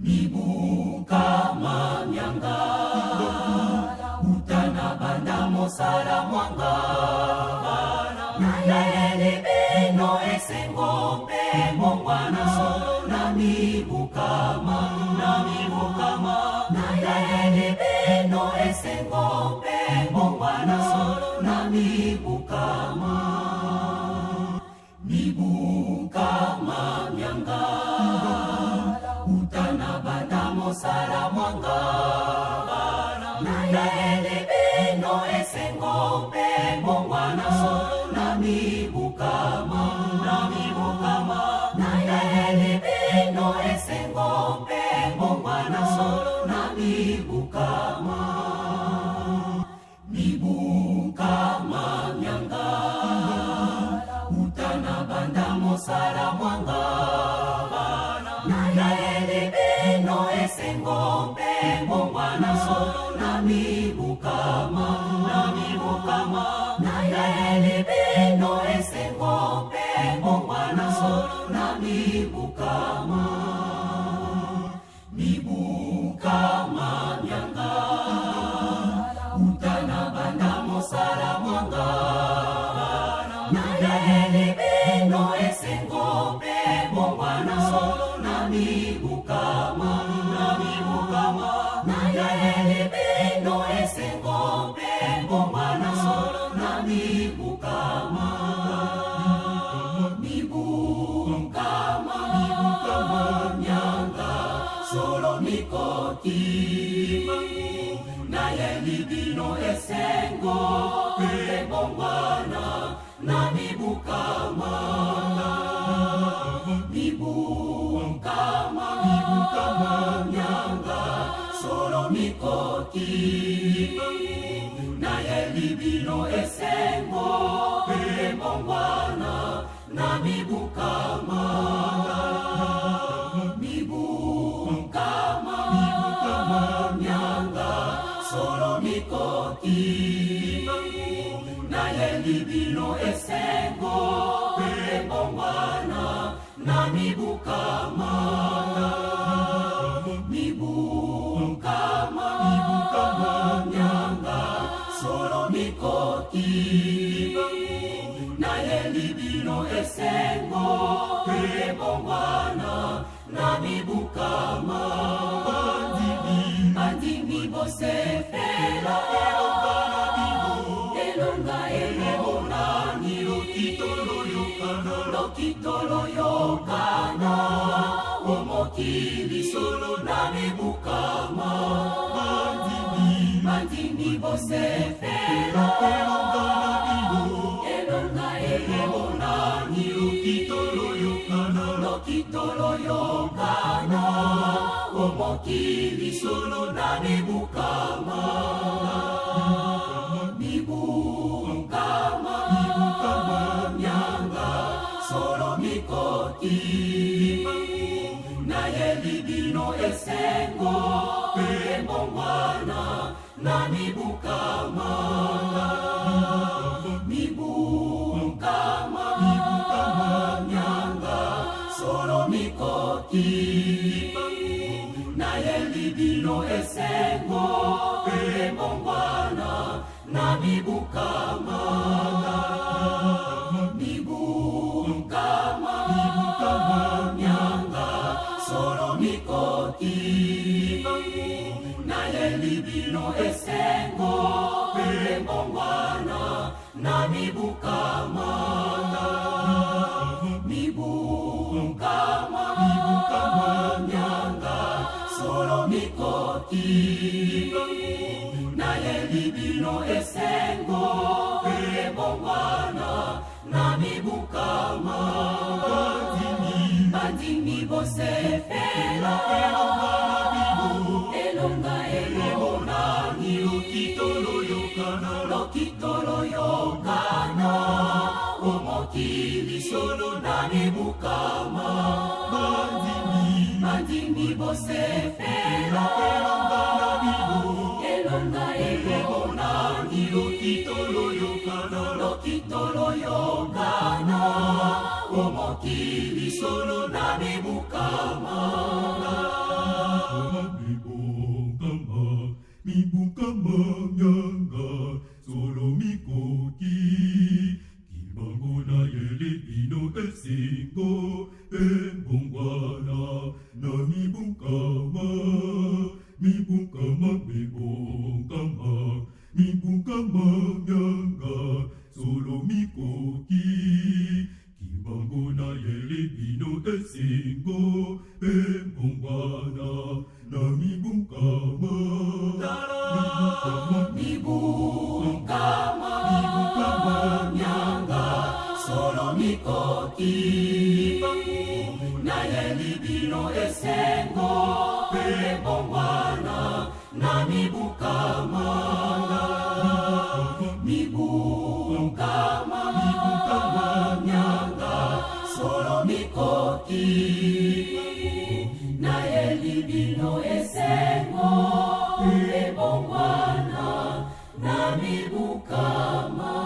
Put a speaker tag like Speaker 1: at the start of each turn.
Speaker 1: Mibukama mianga utana banda mosala mwanga nayele beno esengo mpe mbongwana solo na mibukama na mibukama nayele beno esengo mpe mbongwana solo na mibukama mibukama mianga utana banda mosala mwanga nayele beno esengo mpe mbongwana solo na mibukama na mibukama nayele beno esengo mpe mbongwana solo na mibukama mibukama mianga utana banda mosala mwanga nayele beno esengo mpe mbongwana solo na mibukama na mibukama nayele beno esengo mpe mbongwana solo na mibukama mibukama mianga utana banda mosala mwanga nayele beno esengo mpe mbongwana solo na mibukama na mibukama nayele beno esengo mpe mbongwana solo na mibukama mibukama mianga solo mikoti nayeli bino esengo mpe mbongwana na mibukama mibukama mianga solo mikoti nayeli bino esengo mpe mbongwana na mibukama mibukama mianga solo mikoti nayeli bino esengo mpe mbongwana na mibukama mibukama mianga solo mikoti nayeli bino esengo mpe mbongwana na mibukama bandimi bosepela elonga emonani lokito loyokana omokili solo na mibukama bandimi bosepela elonga emonani lokito loyokana omokili solo na mibukama mibukama mianga solo mikoti nayeli bino esengo mpe mbongwana na mibukama mibukama mianga solo mikoti nayeli bino esengo mpe mbongwana na mibukama mibukama mianga solo mikoti nayeli bino esengo mpe mbongwana na mibukama mibukama mianga solo mikoti nayeli bino esengo mpe mbongwana na mibukama bandimi bosepela elonga emonani lokito loyokana omokili solo na mibukama bandimi bosepela elonga emonani lokito loyokana omokili solo na mibukama.
Speaker 2: mbongwana na mibukama, mibukama, mibukama, mibukama mianga solo mikoki. Kimbangu na yeli bino esengo mpe mbongwana na mibukama, mibukama,
Speaker 1: mibukama
Speaker 2: mibukama
Speaker 1: mianga solo mikoki. Nayeli bino esengo mpe mbongwana na mibukama, mibukama mianga solo mikoki. Nayeli bino esengo mpe mbongwana na mibukama.